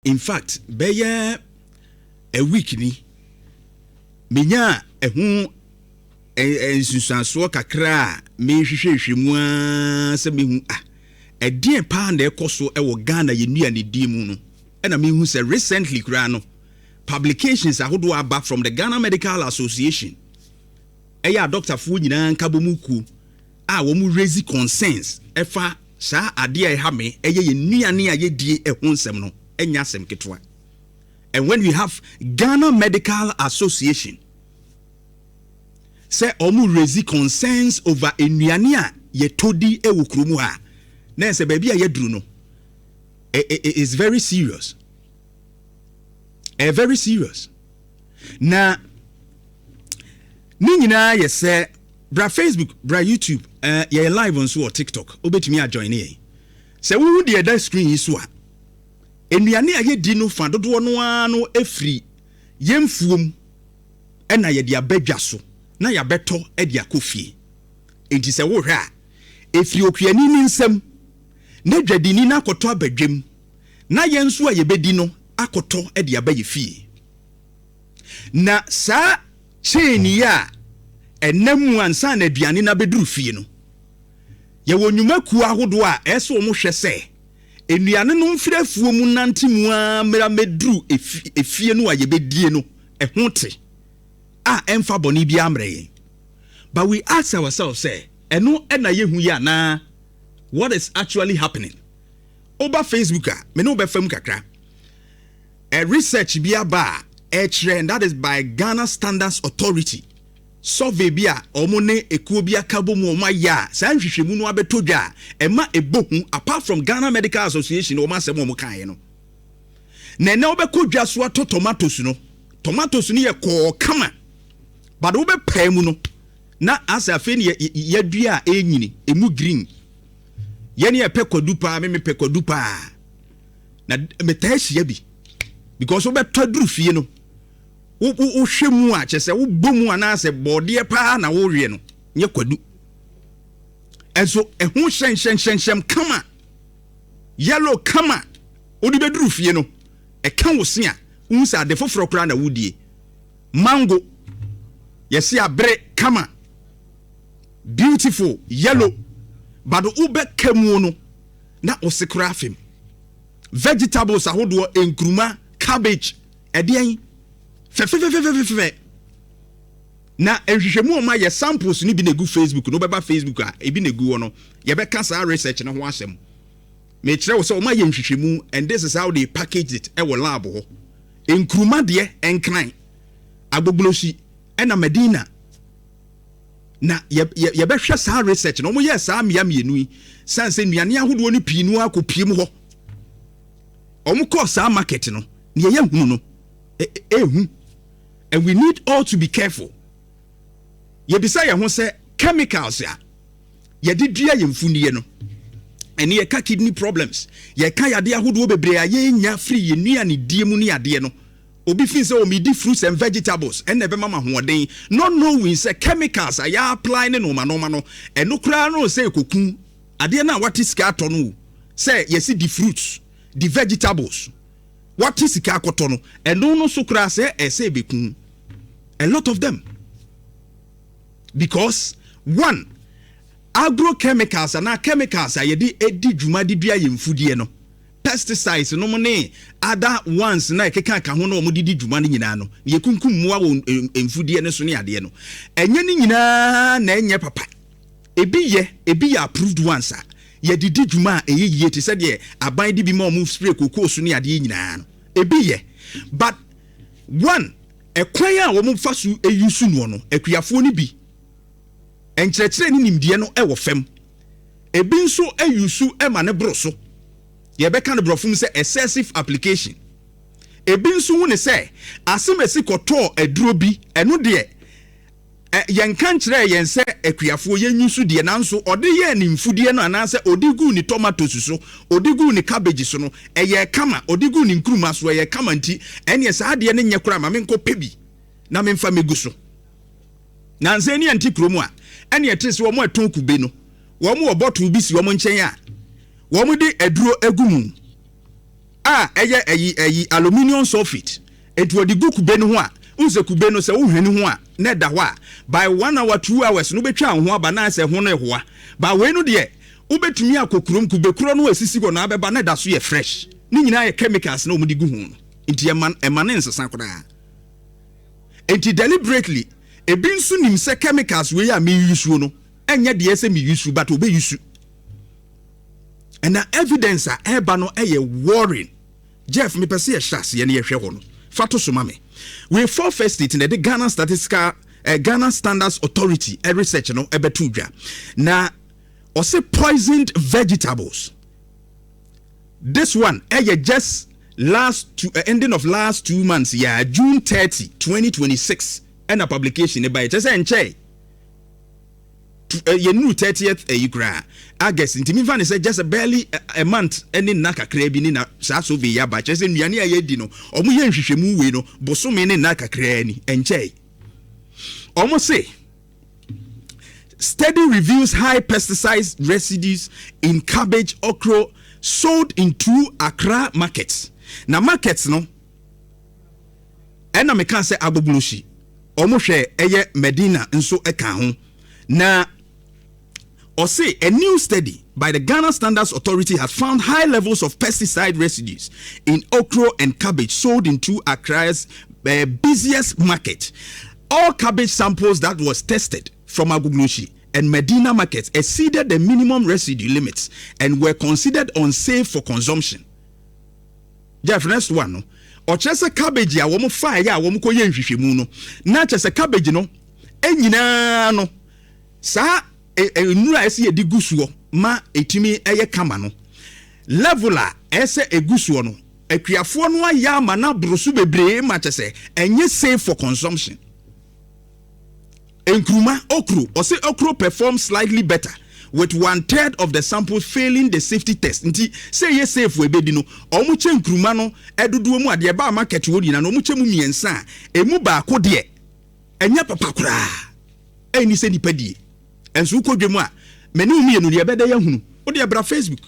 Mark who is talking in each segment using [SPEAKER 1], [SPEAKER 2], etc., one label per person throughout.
[SPEAKER 1] In fact, bɛyɛ a week ni, menyaa ɛho nsunsuansoɔ kakra a mehwehwɛhwɛ mu ara sɛ mehu ah, ɛdeɛn paa na ɛkɔ so wɔ Ghana yɛn nnuanedie mu no. Ɛna mehu sɛ recently koraa no, publications ahodoɔ aba from the Ghana Medical Association, ɛyɛ adɔktafoɔ nyinaa nkabɔmu kuo a wɔn raise concerns ɛfa saa adeɛ a ɛha me, ɛyɛ yɛn nnuane a yɛdie ɛho nsɛm no. Ɛnyɛ asɛm ketewa. And when we have Ghana Medical Association sɛ ɔmo raise concerns over nnuane a yɛtɔ di wɔ kurom ha, na sɛ baabi a yɛduru no is very serious, very serious. Na ne nyinaa yɛ sɛ bra Facebook, bra YouTube, yɛyɛ live nso wɔ TikTok. Wobɛtumi ajoin yɛn. Sɛ wohu deɛ ɛda screen yi so a, nnuane a yɛdi no fa dodoɔ no ara no efiri yɛn fuom ɛna yɛde aba dwa so na yɛabɛtɔ de akɔ fie. Nti sɛ wohwɛ a, efiri okuani ne nsam na dwadini no akɔtɔ aba dwam na yɛn nso a yɛbɛdi no akɔtɔ de aba yɛ fie. Na saa chain yi a ɛnam mu ansa na aduane no abɛduru fie no, yɛwɔ nnwumakuo ahodoɔ a ɛsɛ wɔn hwɛ sɛ nnuane no mfiri afuo mu nante mu ara mmerɛ mɛduru efie no a yɛbɛdie no, ɛho te a ɛmfa bɔne bi amrɛ yɛn. But we ask ourselves sɛ ɛno ɛna yɛhu yi anaa? What is actually happening? Woba Facebook a, me ne wobɛfa mu kakra. A research bi aba a ɛkyerɛ, and that is by Ghana Standards Authority, survey bi a wɔn ne ekuo bi aka bɔ mu wɔn ayɛ a saa nhwehwɛmu no abɛtɔ dwa a ɛma ɛbɔ hu, apart from Ghana Medical Association wɔn asɛm a wɔn kaeɛ no. Na ɛnɛ wobɛkɔ dwa so atɔ tomatoes no, tomatoes no yɛ kɔɔ kama, but wobɛpae mu no na asɛ afei ne yɛdua a ɛnyini emu green. Yɛne yɛpɛ kwadu paa, me mepɛ kwadu paa na metaa hyia bi because wobɛtɔ aduru fie no, wohwɛ mu a, kyerɛ sɛ wobɔ mu anaasɛ bɔɔdeɛ paa na worewe no, nyɛ kwadu. Ɛnso ɛho hyɛnhyɛnhyɛnhyɛm kama, yellow kama. Wode bɛduru fie no, ɛka wo se a wohu sɛ ade foforɔ koraa na wodie. Mango yɛse abere kama, beautiful yellow, but wobɛka mu no na wo se koraa fam. Vegetables ahodoɔ, nkuruma, cabbage, ɛdeɛn, fɛfɛfɛfɛfɛfɛ. Na nhwehwɛmu a ɔma yɛ samples no bi na egu Facebook no. Wobɛba Facebook a, ebi na egu hɔ no. Yɛbɛka saa research no ho asɛm. Mekyerɛ wo sɛ ɔma yɛ nhwehwɛmu, and this is how they package it ɛwɔ lab hɔ. Nkuruma deɛ, Nkran, Agbogbloshie ɛna Medina na yɛbɛhwɛ saa research na wɔyɛ saa mmea mmienu yi, san sɛ nnuane ahodoɔ no pii no akɔ pie mu hɔ. Wɔn kɔɔ saa market no, nea yɛhunu no ehu, and we need all to be careful. Yɛbisa yɛn ho sɛ chemicals a yɛde dua yɛn mfunie no, ɛne yɛka kidney problems, yɛka yadeɛ ahodoɔ bebree a yɛnya firi yɛn nnuane die mu ne adeɛ no. Obi fi sɛ ɔmedi fruits and vegetables ɛna ɛbɛma ma ahoɔden, not knowing sɛ chemicals a yɛ apply ne nneɛma nneɛma no, ɛno koraa no sɛ ekoku adeɛ no a wate sika atɔ no o. Sɛ yɛsi di fruits, di vegetables, wate sika akɔtɔ no, ɛno no so koraa sɛ ɛsɛ ebeku a lot of them, because one, agrochemicals anaa chemicals a yɛde edi dwuma de dua yɛn mfudeɛ no, pesticides nom ne other ones na ɛkeka ka ho na wɔn de di dwuma no nyinaa no, na yɛkunkum mmoa wɔ mfudeɛ no so ne adeɛ no, ɛnyɛ ne nyinaa na ɛnyɛ papa. Ebi yɛ, ebi yɛ approved ones a yɛde di dwuma a ɛyɛ yie, te sɛ deɛ aban de bi ma wɔn spray kokoo so ne adeɛ nyinaa no, ebi yɛ. But one, ɛkwan a wɔn fa so eyi so noɔ no, akuafoɔ no bi nkyerɛkyerɛ ne nimdeɛ no ɛwɔ fam. Ebi nso ayi so ɛma ne boro so, yɛbɛka no borɔfo mu sɛ excessive application. Ebi nso hu ne sɛ asemesi kɔtɔɔ aduro bi, ɛno deɛ yɛnka nkyerɛ yɛn sɛ akuafoɔ yɛnyi so deɛ, nanso ɔde yɛɛ ne mfudeɛ no anaasɛ ɔde guu ne tomatoes so, ɔde guu ne cabbage so no, ɛyɛ kama, ɔde guu ne nkuruma so, ɛyɛ kama. Nti ɛneɛ saa adeɛ no nyɛ koraa, ma menkɔ pɛ bi na memfa megu so. Nansa ni ɛnte kurom a ɛne ɛte sɛ wɔn ɛtɔn kube no, wɔn wɔ bottle bi si wɔn nkyɛn a wɔn de aduro egu mu a. A ɛyɛ ɛyi ɛyi aluminium sulfate. Enti wɔde gu kube no ho a, wohu sɛ kube no sɛ wohwɛ ne ho a na ɛda hɔ a, by 1 hour, 2 hours no wobɛtwa wo ho aba na ayɛ sɛ ho no ɛhoa. Ba wei no deɛ, wobɛtumi akɔ kurom, kube korɔ no a ɛsisi hɔ no abɛba na ɛda so yɛ fresh. Ne nyinaa yɛ chemicals na wɔde gu ho no. Nti ɛma ne nsesa koraa. Enti deliberately, ebi nso nim sɛ chemicals wei a meyusuo no, ɛnyɛ deɛ sɛ meyusu, but obɛyusu. Ɛna evidence a ɛreba no ɛyɛ worrying. Jeff, mepɛ sɛ yɛhyɛ aseɛ no yɛhwɛ hɔ no. Fa to so ma me. Wei Fourth Estate na ɛde Ghana Standards Authority research no ɛbɛto dwa. Na ɔsɛ poisoned vegetables. This one ɛyɛ just last two, ending of last 2 months, yeah, June 30, 2026 ɛna publication ne ba. Yɛ kyerɛ sɛ nkyɛn yɛnuru 30th ɛyi koraa August, nti memfa ne sɛ just barely a month ne nna kakraa bi ne na saa survey yi aba. Kyerɛ sɛ nnuane a yɛdi no, ɔmo yɛ nhwehwɛmu wei no bosome ne nna kakraa ni ɛnkyɛe. Ɔmo se study reveals high pesticide residues in cabbage, okra sold in two Accra markets. Na markets no ɛna meka sɛ Agbogbloshie, ɔmo hwɛ ɛyɛ Medina nso ɛka ho. Na ɔse a new study by the Ghana Standards Authority has found high levels of pesticide residues in okra and cabbage sold in two Accra's busiest market. All cabbage samples that was tested from Agbogbloshie and Medina markets exceeded the minimum residue limits and were considered unsafe for consumption. Jeff, next one no, ɔkyerɛ sɛ cabbage a wɔn faeɛ a wɔn kɔ yɛ nhwehwɛmu no, na kyerɛ sɛ cabbage no nyinaa no, saa nnura a ɛsɛ yɛde gu soɔ ma ɛtumi ɛyɛ kama no, level a ɛsɛ egu soɔ no, akuafoɔ no ayɛ ama no aboro so bebree ma kyɛ sɛ ɛnyɛ safe for consumption. Nkuruma, okro, ɔsɛ okro perform slightly better with one third of the samples failing the safety test. Nti sɛ ɛyɛ safe wɔ ebedi no, ɔmo kyɛ nkuruma no ɛdodoɔ mu adeɛ baa market wɔ nyinaa no, ɔmo kyɛ mu mmiɛnsa a, emu baako deɛ ɛnyɛ papa koraa, ɛnni sɛ nipa die. Ɛnso wokɔ dwam a, mɛne wo mmienu deɛ ɛbɛda yɛ ahunu. Wode ɛbra Facebook.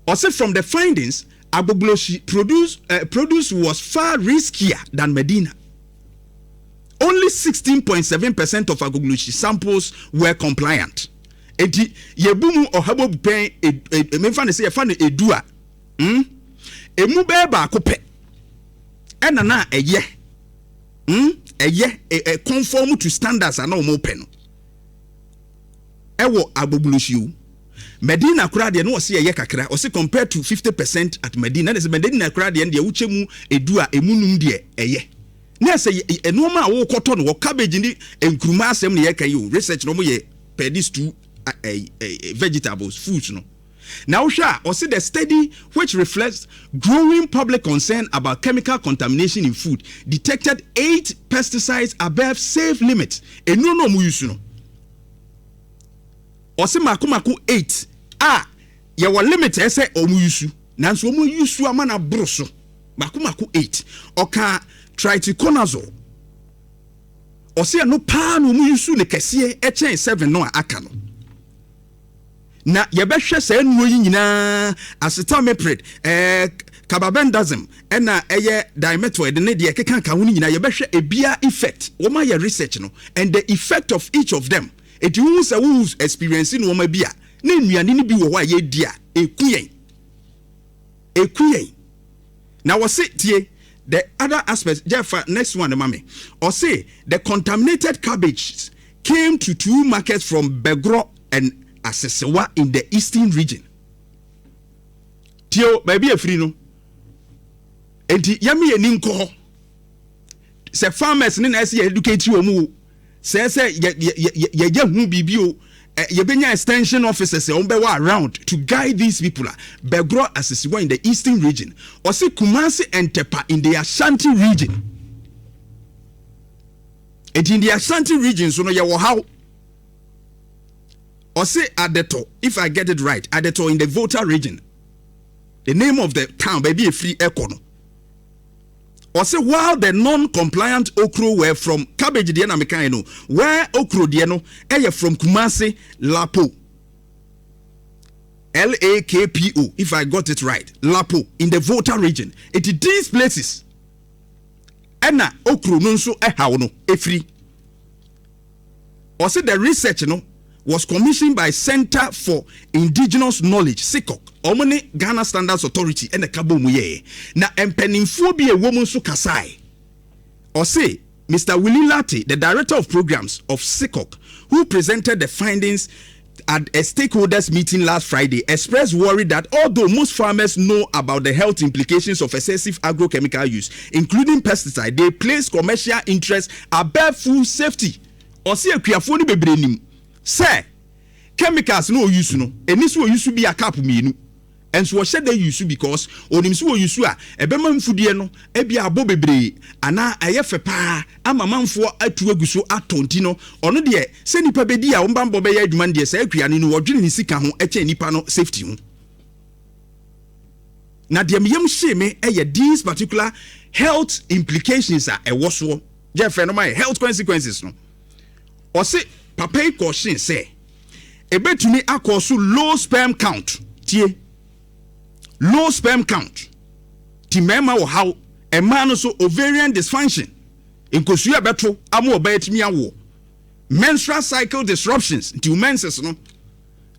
[SPEAKER 1] Ɔsɛ from the findings, Agbogbloshie produce was far riskier than Medina. Only 16.7% of Agbogbloshie samples were compliant. Eti yɛbu mu ɔha bɔ pɛn, memfa ne sɛ yɛfa no 10 a, emu bɛyɛ baako pɛ ɛna na ɛyɛ ɛyɛ ɛ conform to standards a na wɔn pɛ no ɛwɔ Agbogbloshie o. Medina koraa deɛ no, ɔsi ɛyɛ kakra. Ɔsi compared to 50% at Medina, ɛna sɛ Medina koraa deɛ no deɛ, wokyɛ mu 10 a, emu 5 deɛ ɛyɛ. Na sɛ nneɛma a wɔrekɔtɔ no wɔ cabbage ne nkuruma asɛm na yɛka yi o. Research na wɔn yɛ per these two vegetables, foods no. Na wohwɛ a, ɔsi the study, which reflects growing public concern about chemical contamination in food, detected eight pesticides above safe limits. Enuro na wɔn use no, ɔsi mako mako eight a yɛwɔ limit ɛsɛ wɔn use, nanso wɔn use ama na boro so mako mako eight. Ɔka tricyconazole, ɔsi ɛno paa na wɔn use ne kɛseɛ ɛkyɛn seven no a aka no. Na yɛbɛhwɛ saa nnuro yi nyinaa, acetamiprid, carbendazim, ɛna ɛyɛ dimethoate ne deɛ ɛkeka ka ho no nyinaa, yɛbɛhwɛ ebia effect. Wɔn ayɛ research no and the effect of each of them. Eti wohu sɛ wohu experience nneɛma bi a ne nnuane no bi wɔ hɔ a yɛdi a eku yɛn, eku yɛn. Na wɔse tie the other aspect. Jeff, next one ma me. Ɔse the contaminated cabbage came to two markets from Begoro and Asesewa in the Eastern Region. Tie o, baabi efiri no, nti yɛmi yɛ ni nkɔ hɔ sɛ farmers ne na ɛsɛ yɛ educate wɔn o, sɛ yɛ yɛ yɛ yɛyɛ hu biribi o, yɛbɛnya extension officers a wɔn bɛwɔ around to guide these people a Begoro, Asesewa in the Eastern Region. Ɔsi Kumasi and Tepa in the Ashanti Region. Eti in the Ashanti Region so no, yɛwɔ haw. Ɔsi Adeto, if I get it right, Adeto in the Volta Region, the name of the town baabi efiri ɛkɔ no. Ɔsi while the non-compliant okro were from cabbage deɛ na meka no, where okro deɛ no ɛyɛ from Kumasi, Lapo. Lakpo, if I got it right, Lapo in the Volta Region. Eti these places ɛna okuro no nso ɛhaw no efiri. Ɔsi the research no was commissioned by Center for Indigenous Knowledge, SICOC, ɔmo ne Ghana Standards Authority ɛna ɛka bɔ mu yɛɛ. Na mpanimfoɔ bi a ɛwɔ mu nso kasae. Ɔsi Mr. Willie Latte, the director of programs of SICOC, who presented the findings at a stakeholders meeting last Friday, expressed worry that although most farmers know about the health implications of excessive agrochemical use, including pesticide, they place commercial interests above food safety. Ɔsi akuafoɔ no bebree nim sɛ chemicals no ɔuse no, ɛni so ɔuse bi a cap mmienu nso ɔhyɛ da use because onim sɛ ɔuse a, ɛbɛma mfudeɛ no ebi abɔ bebree anaa ɛyɛ fɛ paa ama manfoɔ atu agu so atɔ. Nti no ɔno deɛ, sɛ nipa bɛdi a wɔn bambɔ bɛyɛ adwuma no deɛ, saa akua no no wɔdwene ne sika ho ɛkyɛn nipa no safety ho. Na deɛ meyam hyee me ɛyɛ these particular health implications a ɛwɔ soɔ. Gye fɛ no ma yɛ health consequences no. Ɔse papa yi kɔɔhyen sɛ ebetumi akɔ so low sperm count. Tie, low sperm count ti mmarima wɔ haw, mmaa no so ovarian dysfunction, nkosua bɛto ama ɔbaa tumi awoɔ, menstrual cycle disruptions, nti menses no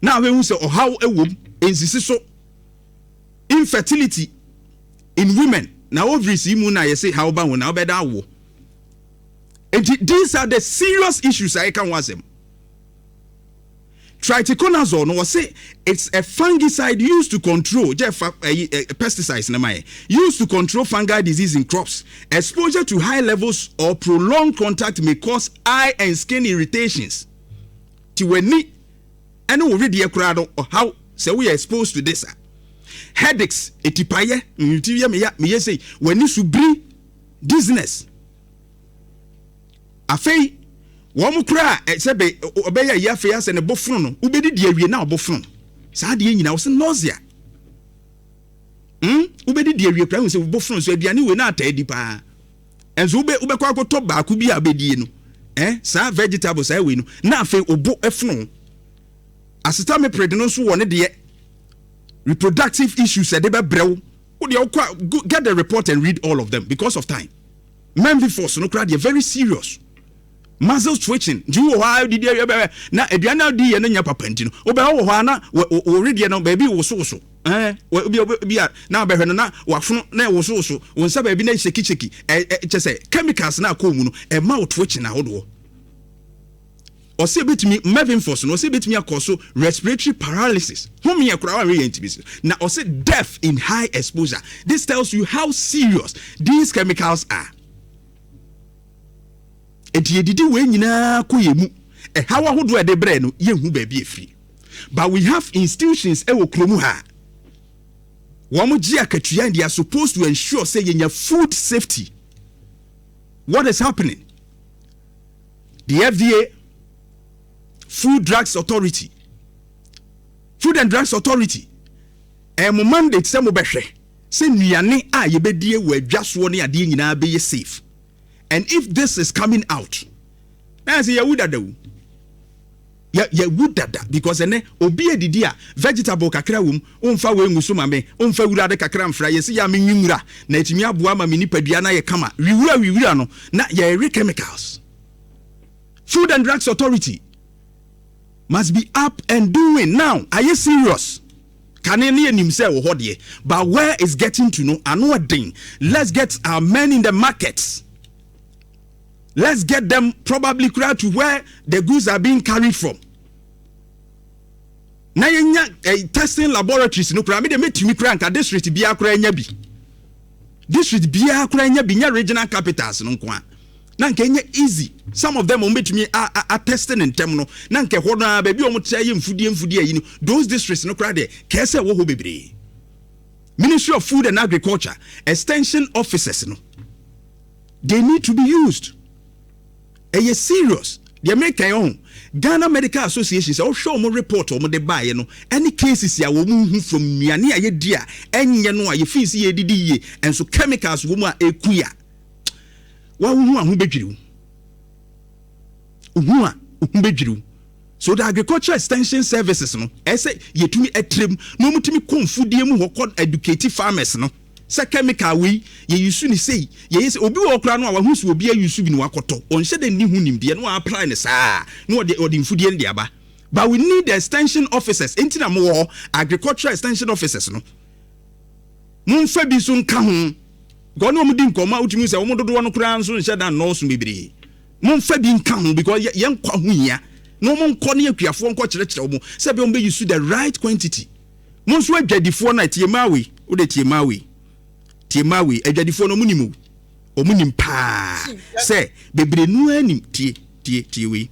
[SPEAKER 1] na ahwɛ sɛ ɔhaw wɔ mu, nsisi so, infertility in women, na ovaries yi mu na yɛsɛ haw ba ho na ɔbɛda awoɔ. Nti these are the serious issues a yɛka ho asɛm. Triticonazole no, wɔse it's a fungicide used to control, gye fa pesticides na ma yɛ used to control fungal disease in crops. Exposure to high levels or prolonged contact may cause eye and skin irritations. Ti w'ani ɛne wo wedeɛ koraa no ɔhaw sɛ woyɛ exposed to this a, headaches, etipayɛ, nti yɛ meya meyɛ sei, w'ani so biri, dizziness. Afei wɔn koraa sɛ bɛ ɔbɛyɛ ayi, afei asɛ ne bo fono no, wobɛdidi awie na ɔbo fono saa adeɛ nyinaa. Wɔsɛ nausea. Wobɛdidi awie koraa sɛ wo fono so, aduane wei na ata adi paa, ɛnso wobɛkɔ akɔtɔ baako bi a wobɛdie no, saa vegetable saa wei no, na afei obo fono. Acetamiprid no nso wɔ ne deɛ reproductive issues ɛde bɛbrɛ wo. Wo deɛ wokɔ, get the report and read all of them because of time. Mevinphos no koraa deɛ, very serious, muscle twitching. Nti wɔ hɔ a didi bɛbɛ na aduane a ɔdi yɛ no nya papa, nti no wobɛhɔ wɔ hɔ a na wɔredeɛ no baabi wosowoso, ɛɛ bi a na abɛhwɛ no na wafono na ɛwosowoso wɔn nsa baabi na shaky shaky. ɛ ɛ kyɛ sɛ chemicals na akɔ mu no ɛma wo twitching ahodoɔ. Ɔsɛ ebetumi, mevinphos no, ɔsɛ ebetumi akɔ so respiratory paralysis, homiɛ koraa wɔn yɛ ntumi so, na ɔsɛ death in high exposure. This tells you how serious these chemicals are. Eti yɛdidi wei nyinaa kɔ yɛ mu, ɛhaw ahodoɔ a ɛde brɛ no, yɛnhu baabi efiri. But we have institutions ɛwɔ kurom ha, wɔn gye akatua and they are supposed to ensure say yɛnya food safety. What is happening? The FDA, Food and Drugs Authority, ɛyɛ mo mandate sɛ mo bɛhwɛ sɛ nnuane a yɛbɛdie wɔ adwa soɔ ne adeɛ nyinaa bɛyɛ safe. And if this is coming out na yɛ sɛ yɛwu dada wu, yɛwu dada, because ɛnɛ obi adidi a vegetable kakra wɔ mu, womfa wei ngu so ma me, womfa wura de kakra mfra, yɛsɛ yɛ a menwi nwura na ɛtumi aboa ma me nipadua no ayɛ kama. Wiwura wiwura no na yɛre chemicals. Food and Drugs Authority must be up and doing now. Ayɛ serious. Kane ne yɛnim sɛ wɔ hɔ deɛ, but where is getting to no, ano ɛden. Let's get our men in the markets. Let's get them probably kura to where the goods are being carried from na yɛnya testing laboratories no koraa. Mi de metumi koraa nka district biara koraa nya bi, district biara koraa nya bi, nya regional capitals no nko a, na nka ɛnyɛ easy. Some of them wɔn bɛtumi a a a test ne ntɛm no, na nka ɛhɔ no a baabi a wɔn te ayɛ mfudie mfudie ayi no, those districts no koraa deɛ kɛɛ sɛ ɛwɔ hɔ bebree. Ministry of Food and Agriculture extension officers no, they need to be used. Ɛyɛ serious deɛ meka yɛ ho. Ghana Medical Association, sɛ wohwɛ wɔn report wɔn de baeɛ no ɛne cases a wɔn hu from nnuane a yɛdi a ɛnyɛ no a yɛfii sɛ yɛdidi yie, ɛnso chemicals wɔ mu a ɛku a wahuhu a ho bɛdwiriw, ohu a ohu bɛdwiriw. So the agricultural extension services no, ɛsɛ yɛtumi ɛtrɛm na wɔn tumi kɔ mfudie mu hɔ kɔ educate farmers no sɛ chemical wei yɛyisu ne sei, yɛyɛ sɛ obi wɔ koraa no a wahu sɛ obi ayusu bi na wakɔtɔ, ɔnhyɛ dɛ nni ho nimdeɛ na wa apply ne saa na ɔde mfudie no de aba. But we need the extension officers. Enti na mowɔ hɔ, agricultural extension officers no, momfa bi so nka ho because ɔne wɔn di nkɔmɔ a, wotumi sɛ wɔn dodoɔ no koraa nso nhyɛ da nnɔɔso bebree. Momfa bi nka ho because yɛn nkɔ ho hia na wɔn nkɔ ne akuafoɔ nkɔ kyerɛkyerɛ wɔn sɛ bɛ wɔn bɛ use the right quantity. Mo nso adwadifoɔ no a, tie maa wei, wode tie maa wei, tie maa wei. Adwadifoɔ no, wɔn nim o, wɔn nim paa sɛ bebree nua nim. Tie, tie, tie wei,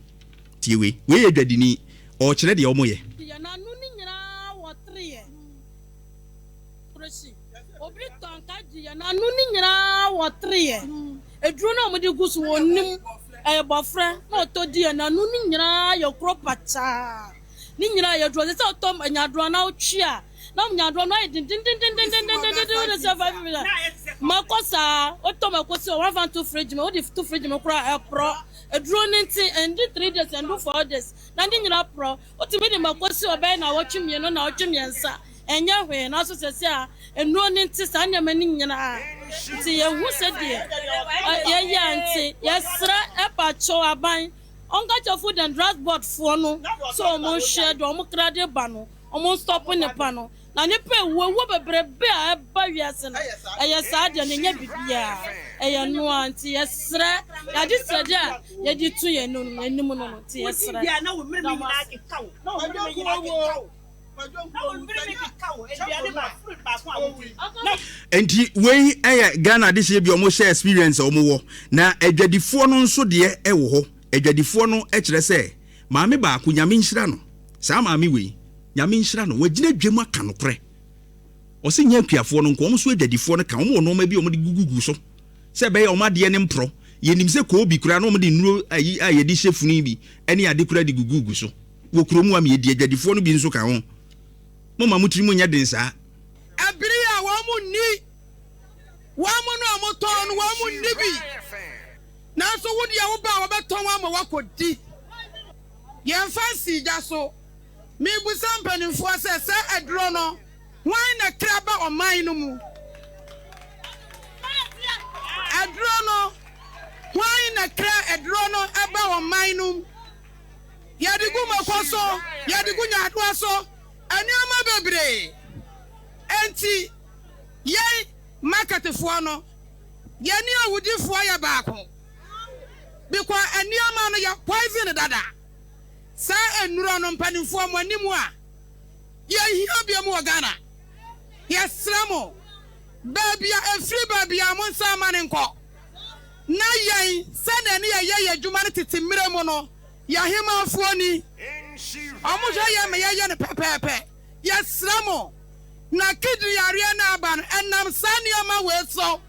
[SPEAKER 1] tie wei. Wei yɛ adwadini, ɔrekyerɛ deɛ wɔn yɛ.
[SPEAKER 2] Yɛn ano ne nyinaa wɔ tereɛ obi tɔ nka gye yɛn ano ne nyinaa wɔ tereɛ. Eduro no a wɔde gu so wɔ nim ɛyɛ bɔfrɛ na ɔtɔ di yɛn ano ne nyinaa yɛ kuro pakyaa ne nyinaa yɛ duro sɛ ɔtɔ nyadoa na ɔtwi a na nyadoa no ayɛ dendendendendendendenden de sɛ 5 million mako saa ɔtɔ mako si wɔn afa to fridge mu, wɔde to fridge mu koraa ɛporɔ. Eduro ne nti ɛndi 3 days, ɛndu 4 days na ne nyinaa porɔ. Wotumi de mako si ɔbɛyɛ na wɔtwe 2 na wɔtwe 3, ɛnyɛ hwee. Nanso sɛsɛ a nnuro ne nti saa nneɛma no nyinaa nti yɛhu sɛ deɛ yɛyɛ a nti yɛsrɛ ɛpa kyɛw aban ɔnka kyɛ Food and Drugs Board foɔ no sɛ ɔmo nhwɛ deɛ ɔmo kra de ba no, ɔmo stop nipa no na nipa ewu ewu bebrebe a ɛba wiase no. Ɛyɛ saa deɛ no nyɛ bibiara, ɛyɛ noa nti yɛsrɛ yɛade srɛdeɛ a yɛde to yɛn anim no nti yɛsrɛ.
[SPEAKER 3] Na wo mmiri nyinaa keka wo, na wo mmiri nyinaa keka wo, na wo mmiri keka wo, aduane baako, fruit baako a wodi na
[SPEAKER 1] Nti wei yɛ Ghana adehyɛ bi a wɔn hyɛ experience a wɔn wɔ na adwadifoɔ no nso deɛ ɛwɔ hɔ. Adwadifoɔ no kyerɛ sɛ maame baako, Nyame nhyira no, saa maame wei, Nyame nhyira no, wagyina dwam aka nokorɛ. Ɔsɛ nyɛ akuafoɔ no nko, wɔn nso adwadifoɔ no ka wɔn wɔ nneɛma bi a wɔde gugugu so sɛ ɛbɛyɛ wɔn adeɛ ne mporɔ. Yɛnim sɛ koobi koraa na wɔn de nnuro ayi a yɛde hyɛ funu bi ne ade koraa de gugugu so wɔ kurom a yɛdi. Adwadifoɔ no bi nso ka ho. Mo ma mo tiri mu nyɛ den saa.
[SPEAKER 4] Ɛbere a wɔn mu nni wɔn mu no a wɔtɔn no, wɔn mu nni bi, nanso wo deɛ, wo ba a wɔbɛtɔn ama wakɔdi. Yɛmfa nsi gya so. Mibusa mpanimfoɔ sɛ aduro no, hwan na kra ba ɔman no mu? Aduro no, hwan na kra aduro no ɛba ɔman no mu? Yɛde gu mako so, yɛde gu nyaadoa so, nneɛma bebree. Enti yɛn marketfoɔ no, yɛne awudifoɔ yɛ baako because nneɛma no yɛ poison dada. Saa nnuro no, mpanimfoɔ, mo anim a yɛhia bia mu wɔ Ghana, yɛsrɛ mo, baabi a efiri baabi a mo nsa ama ne nkɔ na yɛn sɛnea ne yɛyɛ yɛ adwuma no tete mmerɛ mu no, yɛahemanfoɔ ni, ɔmo hwɛ yɛn ma yɛyɛ no pɛpɛɛpɛ. Yɛsrɛ mo, na kidney yareɛ no aba no, ɛnam saa nneɛma wei so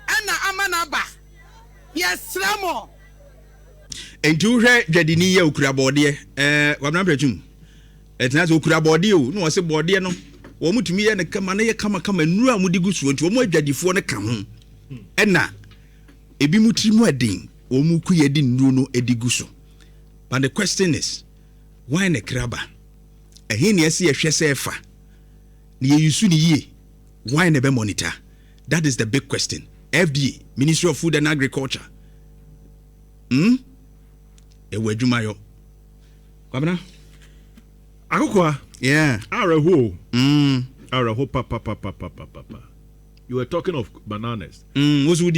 [SPEAKER 4] ɛna ama no aba. Yɛsrɛ mo.
[SPEAKER 1] Nti wohwɛ dwadini yɛ okura bɔɔdeɛ, Kwabena Prɛtum ɛtena sɛ okura bɔɔdeɛ o, na wɔsɛ bɔɔdeɛ no wɔn tumi yɛ no kama no yɛ kamakama, nnuro a wɔde gu soɔ nti wɔn adwadifoɔ no ka ho ɛna ebi mu tiri mu ɛden wɔn mu kuyɛ de nnuro no de gu so. But the question is, why na kra ba ɛhe na ɛsɛ yɛhwɛ sɛ ɛfa na yɛyisu ne yie? Why na ɛbɛ monitor? That is the big question. FDA, Ministry of Food and Agriculture, Ɛwɔ adwumayɔ, Kwabena.
[SPEAKER 5] Akokoa.
[SPEAKER 1] Yeah.
[SPEAKER 5] Awerɛho. Awerɛho papapapapapa. You were talking of bananas.
[SPEAKER 1] Wo so.